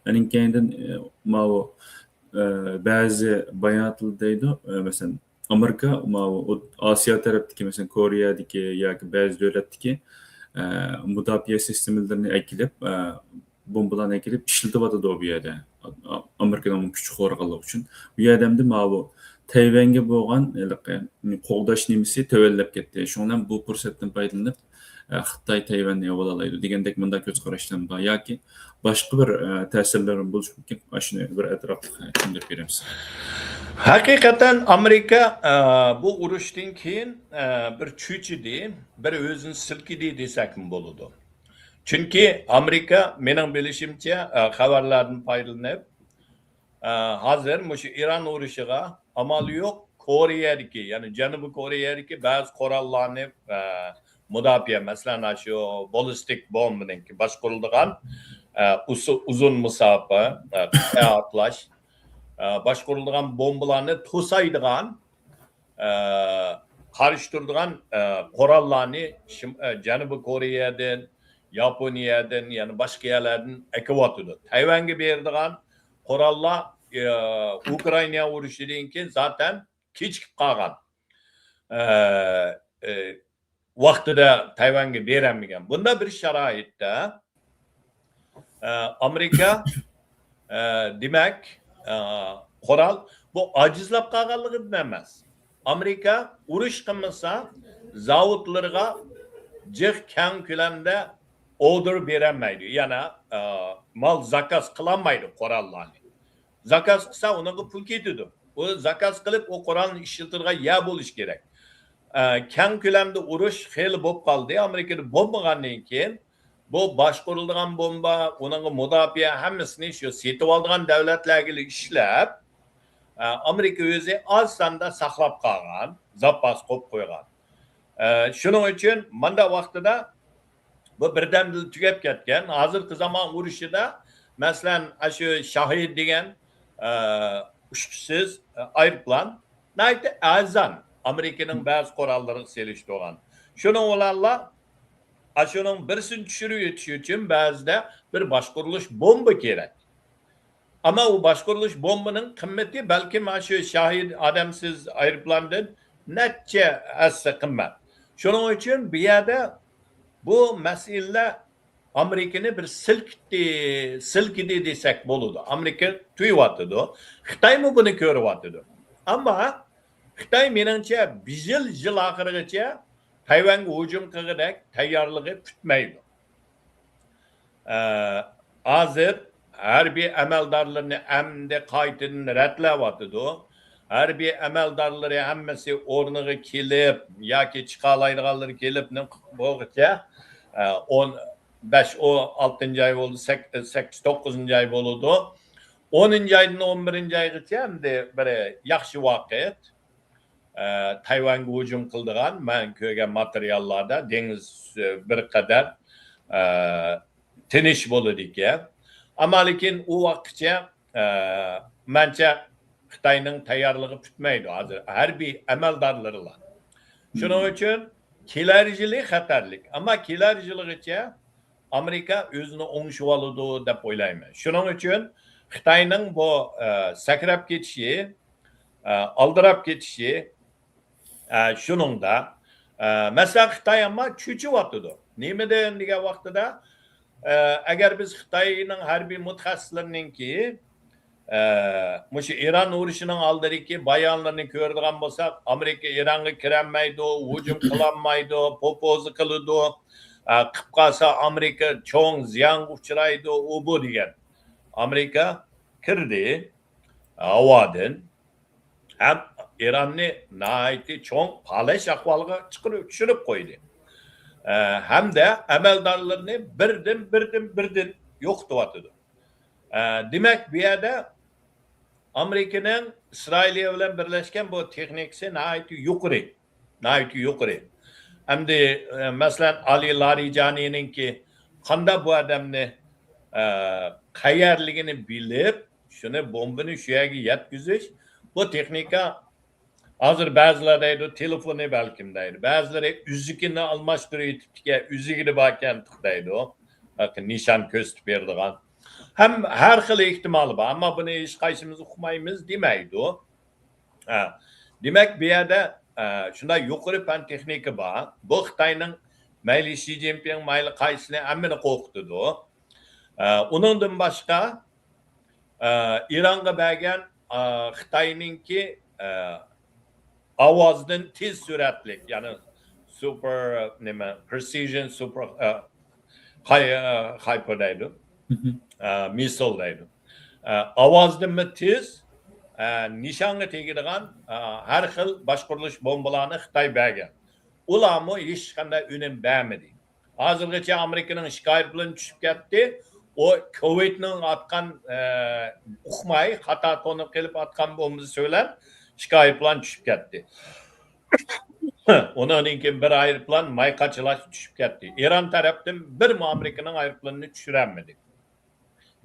ئەنىڭ كەينىدىن، ئە، ماۋۇ، ئە، بەزى باياناتلار دەيدۇ، ئە، مەسىلەن، ئامېرىكا ماۋۇ ئوت-، ئاسىيا تەرەپتىكى، مەسىلەن، كورېيەدىكى ياكى بەزى دۆلەتتىكى، ئە، مۇداپىئە سىستېمىلىرىنى ئەكېلىپ، ئە، بومبىلارنى ئەكېلىپ ئىشلىتىۋاتىدۇ بۇ يەردە. ئا-، ئا-، ئامېرىكىنىڭ كۈچى خورىغانلىقى ئۈچۈن. بۇ يەردە ئەمدى ماۋۇ تەيۋەنگە بولغان ھېلىقى قوغداش نېمىسى تۆۋەنلەپ كەتتى. شۇنىڭ بىلەن بۇ پۇرسەتتىن پايدىلىنىپ، ئە، خىتاي تەيۋەننى ئېلىۋالالايدۇ دېگەندەك مۇنداق كۆز قاراشلارمۇ بار ياكى باشقا بىر، ئە، تەسىرلىرىمۇ بولۇشى مۇمكىن. ئاشۇنى بىر ئەتراپلىق، ئە، چۈشەندۈرۈپ بېرەمسىز؟ ھەقىقەتەن ئامېرىكا، ئە، بۇ ئۇرۇشتىن كېيىن، ئە، بىر چۆچۈدى، بىر ئۆزىنى سىلكىدى دېسەكمۇ بولىدۇ. چۈنكى ئامېرىكا، مېنىڭ بىلىشىمچە، ئە، خەۋەرلەردىن پايدىلىنىپ، ئە، ھازىر مۇشۇ ئىران ئۇرۇشىغا ئامال يوق، كورېيەدىكى، يەنى جەنۇبىي كورېيەدىكى بەزى قوراللارنى، ئە، مۇداپىئە، مەسىلەن، شۇ بالىستىك بومبىنىڭكى باشقۇرۇلىدىغان، ئە، ئۇسۇ-، ئۇزۇن مۇساپە، ئە، قىسقا ئاتلاش، ئە، باشقۇرۇلىدىغان بومبىلارنى توسايدىغان، ئە، قارشى تۇرىدىغان، ئە، قوراللارنى شىم-، ئە، جەنۇبىي كورېيەدىن، ياپونىيەدىن، يەنە باشقا يەرلەردىن ئەكىۋاتىدۇ. تەيۋەنگە بېرىدىغان قوراللار، ئە، ئۇكرائىنا ئۇرۇشىدىن كېيىن زاتەن كېچىكىپ قالغان. ئە، ئە، ۋاقتىدا تەيۋەنگە بېرەلمىگەن. بۇنداق بىر شارائىتتا، ئە، ئامېرىكا، ئە، دېمەك، ئە، قورال، بۇ ئاجىزلاپ قالغانلىقىدىن ئەمەس. ئامېرىكا ئۇرۇش قىلمىسا، زاۋۇتلىرىغا جىق كەڭ كۆلەمدە ئوردېر بېرەلمەيدۇ. يەنە، ئە، مال زاكاز قىلالمايدۇ قوراللارنى. زاكاز قىلسا، ئۇنىڭغا پۇل كېتىدۇ. ئۇ زاكاز قىلىپ، ئۇ قورالنى ئىشلىتىدىغان يەر بولۇشى كېرەك. ئە، كەڭ كۆلەمدە ئۇرۇش خېلى بولۇپ قالدى. ئامېرىكىدا بولمىغاندىن كېيىن، بۇ باشقۇرۇلىدىغان بومبا، ئۇنىڭغا مۇداپىئە، ھەممىسىنى شۇ سېتىۋالىدىغان دۆلەتلەرگىلا ئىشلەپ، ئە، ئامېرىكا ئۆزى ئاز ساندا ساقلاپ قالغان، زاپاس قويۇپ قويغان. ئە، شۇنىڭ ئۈچۈن ماندا ۋاقتىدا بۇ بىردەمدىلا تۈگەپ كەتكەن. ھازىرقى زامان ئۇرۇشىدا، مەسىلەن، ئاشۇ شاھىد دېگەن، ئە، ئۇچقۇچىسىز، ئە، ئايروپىلان ناھايىتى ئەرزان ئامېرىكىنىڭ بەزى قوراللىرىغا سېلىشتۇرغان. شۇنىڭ بىلەنلا ئاشۇنىڭ بىرسىنى چۈشۈرۈۋېتىش ئۈچۈن بەزىدە بىر باشقۇرۇلۇش بومبا كېرەك. ئەمما ئۇ باشقۇرۇلۇش بومبىنىڭ قىممىتى بەلكىم مانا شۇ شاھىد ئادەمسىز ئايروپىلاندىن نەچچە ھەسسە قىممەت. شۇنىڭ ئۈچۈن بۇ يەردە بۇ مەسىلىلەر ئامېرىكىنى بىر سىلكىتتى، سىلكىدى دېسەك بولىدۇ. ئامېرىكا تۇيۇۋاتىدۇ. خىتايمۇ بۇنى كۆرۈۋاتىدۇ. ئەمما خىتاي، مېنىڭچە، بىر يىل، يىل ئاخىرىغىچە تەيۋەنگە ھۇجۇم قىلغۇدەك تەييارلىقى پۈتمەيدۇ. ئە، ھازىر ھەربىي ئەمەلدارلىرىنى ئەمدى قايتىدىن رەتلەۋاتىدۇ. ھەربىي ئەمەلدارلىرى ھەممىسى ئورنىغا كېلىپ ياكى چىقالايدىغانلىرى كېلىپ، نېمە بولغۇچە، ئە، ئون بەش، ئون ئالتىنچى ئاي بولدى، سەك-، سەككىز، توققۇزىنچى ئاي بولىدۇ. ئونىنچى ئايدىن ئون بىرىنچى ئايغىچە ئەمدى بىر ياخشى ۋاقىت. ئە، تايۋانغا ھۇجۇم قىلىدىغان، مەن كۆرگەن ماتېرىياللاردا دېڭىز، ئە، بىر قەدەر، ئە، تىنچ بولىدىكەن. ئەمما لېكىن ئۇ ۋاقىتقىچە، ئە، مەنچە خىتاينىڭ تەييارلىقى پۈتمەيدۇ ھازىر ھەربىي ئەمەلدارلىرىلا. شۇنىڭ ئۈچۈن كېلەر يىلى خەتەرلىك. ئەمما كېلەر يىلىغىچە ئامېرىكا ئۆزىنى ئوڭشىۋالىدۇ دەپ ئويلايمەن. شۇنىڭ ئۈچۈن خىتاينىڭ بۇ، ئە، سەكرەپ كېتىشى، ئە، ئالدىراپ كېتىشى، ئە، شۇنىڭدا، ئە، مەسىلەن، خىتاي ئەمما چۆچۈۋاتىدۇ. نېمىدىن دېگەن ۋاقتىدا، ئە، ئەگەر بىز خىتاينىڭ ھەربىي مۇتەخەسسىسلىرىنىڭكى، ئە، مۇشۇ ئىران ئۇرۇشىنىڭ ئالدىدىكى بايانلىرىنى كۆرىدىغان بولساق، ئامېرىكا ئىرانغا كىرەلمەيدۇ، ھۇجۇم قىلالمايدۇ، پوپوزا قىلىدۇ، ئە، قىپ قالسا ئامېرىكا چوڭ زىيانغا ئۇچرايدۇ، ئۇ بۇ دېگەن. ئامېرىكا كىردى ھاۋادىن، ھەم ئىراننى ناھايىتى چوڭ پالەچ ئەھۋالغا چىقىرىپ، چۈشۈرۈپ قويدى. ئە، ھەمدە ئەمەلدارلىرىنى بىردىن، بىردىن، بىردىن يوقىتىۋاتىدۇ. ئە، دېمەك، بۇ يەردە ئامېرىكىنىڭ ئىسرائىلىيە بىلەن بىرلەشكەن بۇ تېخنىكىسى ناھايىتى يۇقىرى، ناھايىتى يۇقىرى. ئەمدى، ئە، مەسىلەن، ئالى لارىجانىنىڭكى قانداق بۇ ئادەمنى، ئە، قەيەرلىكىنى بىلىپ، شۇنى بومبىنى شۇ يەرگە يەتكۈزۈش، بۇ تېخنىكا ھازىر بەزىلەر دەيدۇ، تېلېفونى بەلكىم دەيدۇ. بەزىلىرى ئۈزۈكىنى ئالماشتۇرۇۋېتىپتىكەن، ئۈزۈكىدە باركەنتۇق دەيدۇ. نىشان كۆرسىتىپ بېرىدىغان. ھەم ھەر خىل ئېھتىمال بار. ئەمما بۇنى ھېچقايسىمىز ئۇقمايمىز دېمەيدۇ. ھە. دېمەك، بۇ يەردە، ئە، شۇنداق يۇقىرى پەن تېخنىكا بار. بۇ خىتاينىڭ مەيلى شى جىنپىڭ، مەيلى قايسىنى، ھەممىنى قورقۇتىدۇ. ئە، ئۇنىڭدىن باشقا، ئە، ئىرانغا بەرگەن، ئە، خىتاينىڭكى، ئە، ئاۋازدىن تېز سۈرئەتلىك، يەنى سۇپېر، نېمە، پرېسىژن سۇپېر، ئە، خاي-، ئە، خايپېر دەيدۇ. مھم. ئە، مىسسىل دەيدۇ. ئە، ئاۋازدىنمۇ تېز، ئە، نىشانغا تېگىدىغان، ئە، ھەر خىل باشقۇرۇلۇش بومبىلارنى خىتاي بەرگەن. ئۇلارمۇ ھېچقانداق ئۈنۈم بەرمىدى. ھازىرغىچە ئامېرىكىنىڭ ئىككى ئايروپىلانى چۈشۈپ كەتتى. ئۇ كۇۋەيتنىڭ ئاتقان، ئە، ئۇقماي، خاتا تونۇپ قېلىپ ئاتقان بومبىسى بىلەن ئىككى ئايروپىلان چۈشۈپ كەتتى. ئۇنىڭدىن كېيىن بىر ئايروپىلان ماي قاچىلاش چۈشۈپ كەتتى. ئىران تەرەپتىن بىرمۇ ئامېرىكىنىڭ ئايروپىلىنىنى چۈشۈرەلمىدى.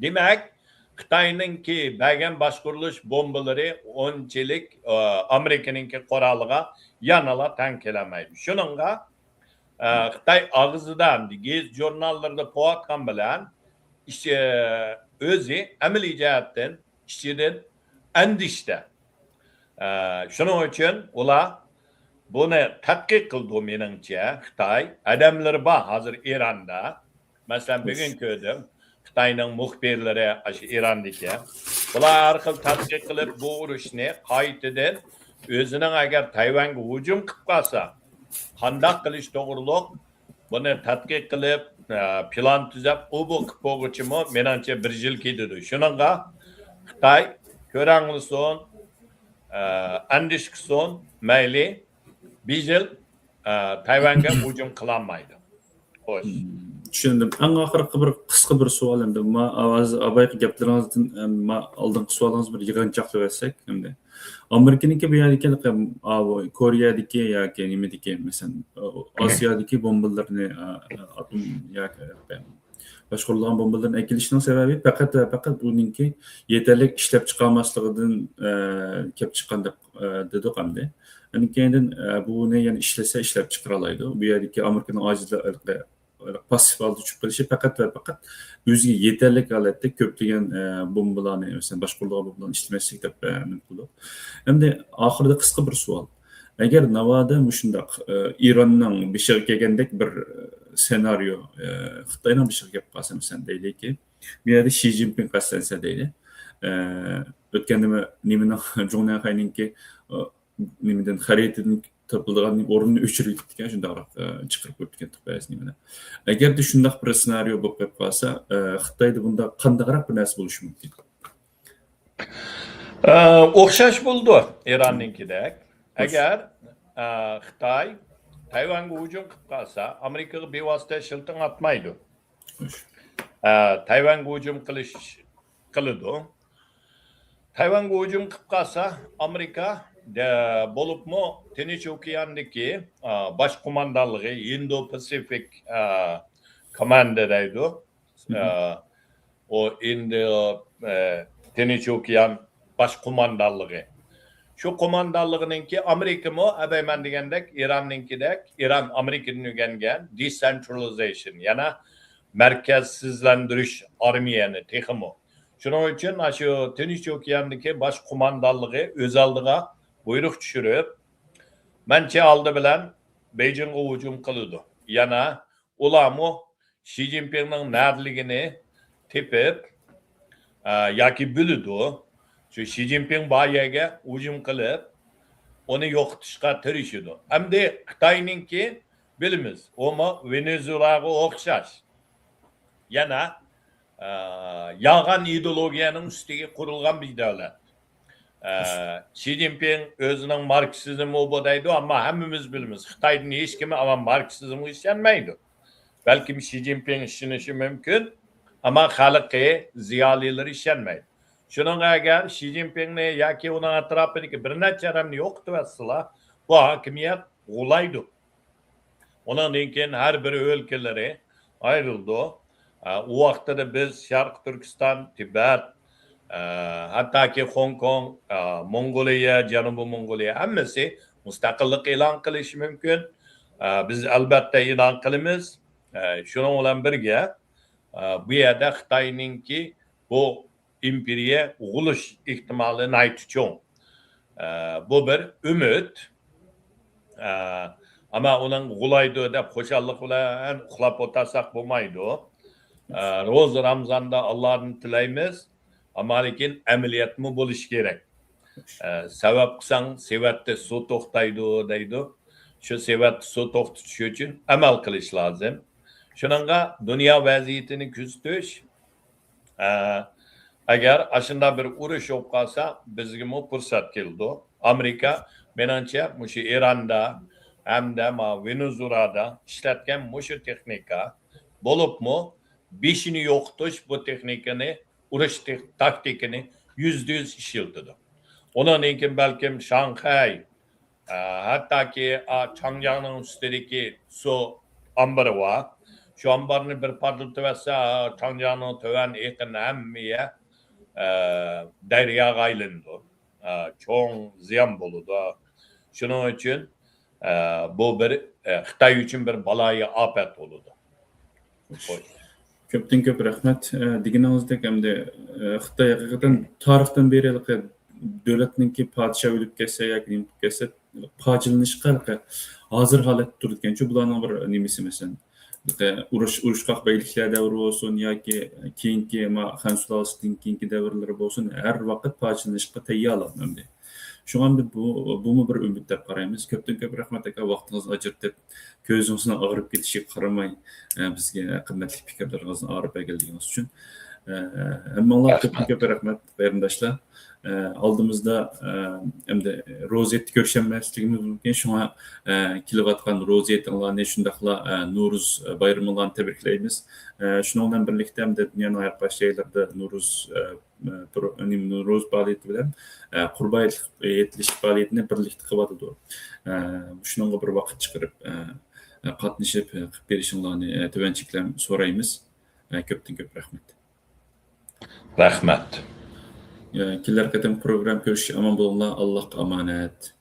دېمەك، خىتاينىڭكى بەرگەن باشقۇرۇلۇش بومبىلىرى ئۇنچىلىك، ئە، ئامېرىكىنىڭكى قورالىغا يەنىلا تەڭ كېلەلمەيدۇ. شۇنىڭغا، ئە، خىتاي ئاغزىدا، گېزىت ژۇرناللىرىدا پوۋاتقان بىلەن ئىچ-، ئۆزى ئەمەلىي جەھەتتىن ئىچىدىن ئەندىشىدە. ئە، شۇنىڭ ئۈچۈن ئۇلار بۇنى تەتقىق قىلىدۇ، مېنىڭچە. خىتاي ئادەملىرى بار ھازىر ئىراندا. مەسىلەن، بۈگۈن كۆردۈم، خىتاينىڭ مۇخبىرلىرى ئاشۇ ئىراندىكى. بۇلار ھەر خىل تەتقىق قىلىپ، بۇ ئۇرۇشنى قايتىدىن ئۆزىنىڭ ئەگەر تەيۋەنگە ھۇجۇم قىلىپ قالسا، قانداق قىلىش توغرۇلۇق بۇنى تەتقىق قىلىپ، ئە، پىلان تۈزەپ، ئۇ بۇ قىلىپ بولغۇچىمۇ، مېنىڭچە، بىر يىل كېتىدۇ. شۇنىڭغا خىتاي كۆرەڭلىسۇن، ئە، ئەندىشە قىلسۇن، مەيلى، بىر يىل، ئە، تەيۋەنگە ھۇجۇم قىلالمايدۇ. خوش. مم، چۈشەندىم. ئەڭ ئاخىرقى بىر قىسقا بىر سوئال ئەمدى. ما-، ھازىر ئاۋۋالقى گەپلىرىڭىزدىن، ئەم، ما-، ئالدىنقى سوئالىڭىز بىر يىغىنچاقلاپ ئەتسەك ئەمدى. ئامېرىكىنىڭكى بۇ يەردىكى، ئا، بۇ كورېيەدىكى ياكى نېمىدىكى، مەسىلەن، ئا، ئاسىيادىكى بومبىلىرىنى، ئا، ئاتوم ياكى باشقۇرۇلغان بومبىلىرىنى ئەكېلىشنىڭ سەۋەبى پەقەت ۋە پەقەت ئۇنىڭكى يېتەرلىك ئىشلەپ چىقالماسلىقىدىن، ئە، كەپ چىققان دەپ، ئە، دېدۇق ئەمدى. ئاندىن كېيىندىن، ئە، بۇنى يەنە ئىشلىسە ئىشلەپ چىقىرالايدۇ. بۇ يەردىكى ئامېرىكىنىڭ ئاجىزلىقى، پاسسىپ ھالدا چۈشۈپ قېلىشى پەقەت ۋە پەقەت ئۆزىگە يېتەرلىك ھالەتتە كۆپلىگەن، ئە، بومبىلارنى، مەسىلەن، باشقۇرۇلغان بومبىلارنى ئىشلىتىۋەتسەك دەپ، ئە، نېمە قىلدۇق. ئەمدى ئاخىرىدا قىسقا بىر سوئال. ئەگەر ناۋادا مۇشۇنداق، ئە، ئىراننىڭ بېشىغا كەلگەندەك بىر، ئە، سېنارىيو، ئە، خىتاينىڭ بېشىغا كەپ قالسا، مەسىلەن، دەيلىكى، بۇ يەردە شى جىنپىڭ قەستەنسە دەيلى. ئە، ئۆتكەندىمۇ نېمىنىڭ، جۇڭنەنخەينىڭكى، ئە، نېمىدىن، خەرىتىدىن تاپىلىدىغان ئورۇننى ئۆچۈرۈۋېتىپتىكەن، شۇنداقراق، ئە، چىقىرىپ قويۇپتىكەن بەزى نېمىلەر. ئەگەردە شۇنداق بىر سېنارىيو بولۇپ قېلىپ قالسا، ئە، خىتايدا بۇنداق قانداقراق بىر نەرسە بولۇشى مۇمكىن؟ ئە، ئوخشاش بولىدۇ ئىراننىڭكىدەك. خوش. ئەگەر، ئە، خىتاي تەيۋەنگە ھۇجۇم قىلىپ قالسا، ئامېرىكىغا بىۋاسىتە شىلتىڭ ئاتمايدۇ. خوش. ئە، تەيۋەنگە ھۇجۇم قىلىش، قىلىدۇ. تەيۋەنگە ھۇجۇم قىلىپ قالسا، ئامېرىكا دە-، بولۇپمۇ تىنچ ئوكياندىكى، ئا، باش قوماندانلىقى، ھىندو پاسىفىك، ئا، كوماندا دەيدۇ. ئا، ئۇ ھىندو، ئا، تىنچ ئوكيان باش قوماندانلىقى. شۇ قوماندانلىقىنىڭكى ئامېرىكىمۇ، ئەبەي مەن دېگەندەك، ئىراننىڭكىدەك، ئىران ئامېرىكىدىن ئۆگەنگەن دېسېنترالىزېيشن، يەنى مەركەزسىزلەندۈرۈش ئارمىيەنى تېخىمۇ. شۇنىڭ ئۈچۈن ئاشۇ تىنچ ئوكياندىكى باش قوماندانلىقى ئۆز ئالدىغا بۇيرۇق چۈشۈرۈپ، مەنچە ئالدى بىلەن بېيجىڭغا ھۇجۇم قىلىدۇ. يەنە ئۇلارمۇ شى جىنپىڭنىڭ نەدىلىكىنى تېپىپ، ئە، ياكى بىلىدۇ. شۇ شى جىنپىڭ بار يەرگە ھۇجۇم قىلىپ، ئۇنى يوقىتىشقا تىرىشىدۇ. ئەمدى خىتاينىڭكى بىلىمىز، ئۇمۇ ۋېنېزۇېلاغا ئوخشاش. يەنە، ئە، يالغان ئىدېئولوگىيەنىڭ ئۈستىگە قۇرۇلغان بىر دۆلەت. ئە، شى جىنپىڭ ئۆزىنىڭ ماركسىزمى بۇ دەيدۇ، ئەمما ھەممىمىز بىلىمىز، خىتايدىن ھېچكىم ئەمما ماركسىزمغا ئىشەنمەيدۇ. بەلكىم شى جىنپىڭ ئىشىنىشى مۇمكىن، ئەمما خەلقى، زىيالىيلىرى ئىشەنمەيدۇ. شۇنىڭغا ئەگەر شى جىنپىڭنى ياكى ئۇنىڭ ئەتراپىدىكى بىر نەچچە ئادەمنى يوقىتىۋەتسىلا، بۇ ھاكىمىيەت غۇلايدۇ. ئۇنىڭدىن كېيىن ھەر بىر ئۆلكىلىرى ئايرىلىدۇ. ئە، ئۇ ۋاقتىدا بىز شەرقىي تۈركىستان، تىبەت، ئە، ھەتتاكى خوڭكوڭ، ئە، موڭغۇلىيە، جەنۇبىي موڭغۇلىيە ھەممىسى مۇستەقىللىق ئېلان قىلىشى مۇمكىن. ئە، بىز ئەلبەتتە ئېلان قىلىمىز. ئە، شۇنىڭ بىلەن بىرگە، ئە، بۇ يەردە خىتاينىڭكى بۇ ئىمپېرىيە غۇلىشىش ئېھتىمالى ناھايىتى چوڭ. ئە، بۇ بىر ئۈمىد. ئە، ئەمما ئۇنىڭ غۇلايدۇ دەپ خۇشاللىق بىلەن ئۇخلاپ ئولتۇرساق بولمايدۇ. ئە، روزا رامزاندا ئاللادىن تىلەيمىز، ئەمما لېكىن ئەمەلىيەتمۇ بولۇشى كېرەك. ئە، سەۋەب قىلساڭ، سېۋەتتە سۇ توختايدۇ دەيدۇ. شۇ سېۋەتتە سۇ توختىتىش ئۈچۈن ئەمەل قىلىش لازىم. شۇنىڭغا دۇنيا ۋەزىيىتىنى كۆزىتىش، ئە، ئەگەر ئاشۇنداق بىر ئۇرۇش بولۇپ قالسا، بىزگىمۇ پۇرسەت كېلىدۇ. ئامېرىكا، مېنىڭچە، مۇشۇ ئىراندا ھەمدە ما ۋېنېزۇېلادا ئىشلەتكەن مۇشۇ تېخنىكا، بولۇپمۇ بېشىنى يوقىتىش بۇ تېخنىكىنى، ئۇرۇش تېخ-، تاكتىكىنى يۈزدە يۈز ئىشلىتىدۇ. ئۇنىڭدىن كېيىن بەلكىم شاڭخەي، ئە، ھەتتاكى، ئا، چاڭجياڭنىڭ ئۈستىدىكى سۇ ئامبىرى بار. شۇ ئامبارنى بىر پارتلىتىۋەتسە، ئا، چاڭجياڭنىڭ تۆۋەن ئېقىنى ھەممىيە، ئە، دەرياغا ئايلىنىدۇ. ئە، چوڭ زىيان بولىدۇ. شۇنىڭ ئۈچۈن، ئە، بۇ بىر، ئە، خىتاي ئۈچۈن بىر بالايىئاپەت بولىدۇ. خوش. كۆپتىن كۆپ رەھمەت. ئە، دېگىنىڭىزدەك، ئەمدى، ئە، خىتاي ھەقىقەتەن تارىختىن بېرى ھېلىقى دۆلەتنىڭكى پادىشاھى ئۆلۈپ كەتسە ياكى نېمە قىلىپ كەتسە، پاچىلىنىشقا ھېلىقى ھازىر ھالەتتە تۇرىدىكەنچۇ، بۇلارنىڭ بىر نېمىسى، مەسىلەن، ھېلىقى ئۇرۇش، ئۇرۇشقاق بەگلىكلەر دەۋرى بولسۇن ياكى كېيىنكى ما خەن سۇلالىسىدىن كېيىنكى دەۋرلىرى بولسۇن، ھەر ۋاقىت پاچىلىنىشقا تەييارلىق ئەمدى. شۇڭا ئەمدى بۇ، بۇمۇ بىر ئۈمىد دەپ قارايمىز. كۆپتىن كۆپ رەھمەت، ئاكا، ۋاقتىڭىزنى ئاجرىتىپ، كۆزىڭىزنىڭ ئاغرىپ كېتىشىگە قارىماي، ئە، بىزگە قىممەتلىك پىكىرلىرىڭىزنى ئاغرىپ بەرگەنلىكىڭىز ئۈچۈن، ئە، ھەممىڭلارغا كۆپتىن كۆپ رەھمەت، قېرىنداشلار. ئە، ئالدىمىزدا، ئە، ئەمدى روزا ھېيتتا كۆرۈشەلمەسلىكىمىز مۇمكىن، شۇڭا، ئە، كېلىۋاتقان روزا ھېيتىڭلارنى، شۇنداقلا، ئە، نورۇز بايرىمىڭلارنى تەبرىكلەيمىز. ئە، شۇنىڭ بىلەن بىرلىكتە، ئەمدى دۇنيانىڭ ھەر قايسى جايلىرىدا نورۇز، ئە، ئە، پرو-، نېمە، نورۇز پائالىيىتى بىلەن، ئە، قۇربان ھېيتلىق، ھېيتلىشىش پائالىيىتىنى بىرلىكتە قىلىۋاتىدۇ. ئە، شۇنىڭغا بىر ۋاقىت چىقىرىپ، ئە، ئە، قاتنىشىپ، ئە، قىلىپ بېرىشىڭلارنى، ئە، تۆۋەن چەكلەم سورايمىز. ئە، كۆپتىن كۆپ رەھمەت. رەھمەت. ئە، كېلەر قېتىم پروگرامما كۆرۈشكىچە ئامان بولۇڭلار. ئاللاھقا ئامانەت.